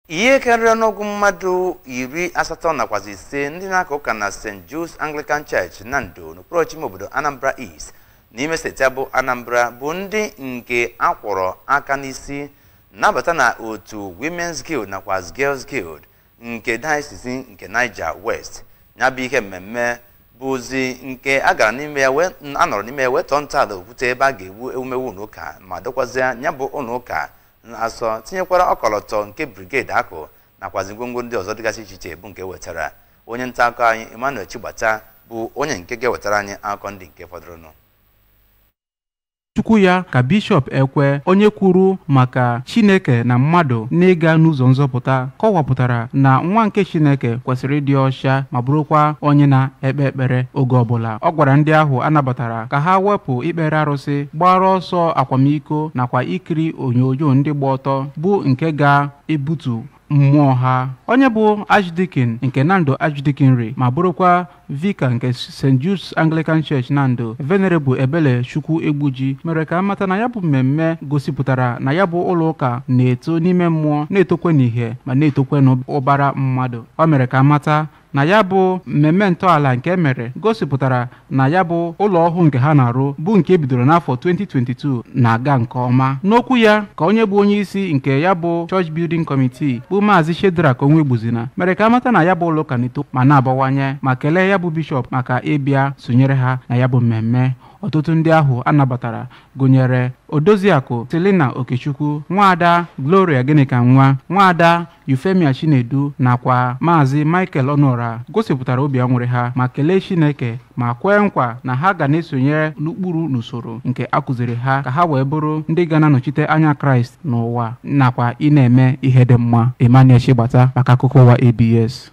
Ihe karịrị ọnụọgụ mmadụ 85 ndị na-aka ụka na St. Jude's Anglican Church na Ndo n'okpuru ọchịchị ime obodo Anambra East n'ime steeti abụ Anambra bụ ndị nke akwọrọ aka n'isi nabata na otu Women's Guild nakwa Girls Guild nke Diocese nke Niger West. Ya bụ ihe mmemme bụzi nke a gara n'ime ya wee a nọrọ n'ime ya wee tọọ ntọala okwute ebe a ga-ewu ewumewu ụlọ ụka ma dokwazịa ya bụ ụlọ ụka asọ, tinyekwara ọkọlọtọ nke brigade akụ nakwazi ngwongwo ndị ọzọ dịgasị iche iche bụ nke wetara. Onye nta akụkọ anyị Emmanuel Chigbata bụ onye nke ga-ewetara anyị akụkọ ndị nke fọdụrụnụ. Chukwu ya ka Bishọp Ekwe, onye kwuru maka Chineke na mmadụ n'ịga n'ụzọ nzọpụta, kọwapụtara na nwa nke Chineke kwesịrị ịdị ọcha ma bụrụkwa onye na-ekpe ekpere oge ọbụla. Ọ gwara ndị ahụ a nabatara ka ha wepụ ikpere arụsị, gbara ọsọ akwamiko nakwa ikiri onyonyo ndị gba ọtọ bụ nke ga-ebutu mmụọ ha. Onye bụ Archdeacon nke Nando Archdeaconry ma bụrụkwa Vicar nke St. Jude's Anglican Church Nando, Venerable Ebele Chukwu Egbuji, mere ka amata na ya bụ mmemme gosipụtara na ya bụ ụlọ ụka na-eto n'ime mmụọ, na-etokwe n'ihe ma na-etokwe n'ụbara mmadụ. O mere ka amata na ya bụ mmemme ntọala nke emere gosipụtara na ya bụ ụlọ ọhụụ nke ha na-arụ bụ nke ebidoro n'afọ 2022 na-aga nke ọma. N'okwu ya ka onye bụ onye isi nke ya bụ Church Building Committee bụ Maazị Shedrack Onwegbuzina mere ka amata na ya bụ ụlọ ụka na-eto ma na-abawanye, ma kelee ya bụ bishọp maka ịbịa sonyere ha na ya bụ mmemme. Ọtụtụ ndị ahụ a nabatara gụnyere Odoziakụ Selina Okechukwu, Nwaada Gloria Gịnịka-Nwa, Nwaada Euphemia Chinedu nakwa Maazị Michael Ọnụọra gosipụtara obi aṅụrị ha ma kelee Chineke ma kwee nkwa na ha ga na-esonyere n'ụkpụrụ n'usoro nke a kụziri ha ka ha wee bụrụ ndị ga na-anọchite anya Kraịst n'ụwa nakwa ị na-eme ihe dị mma. Emmanuel Chigbata maka akụkọ ụwa ABS.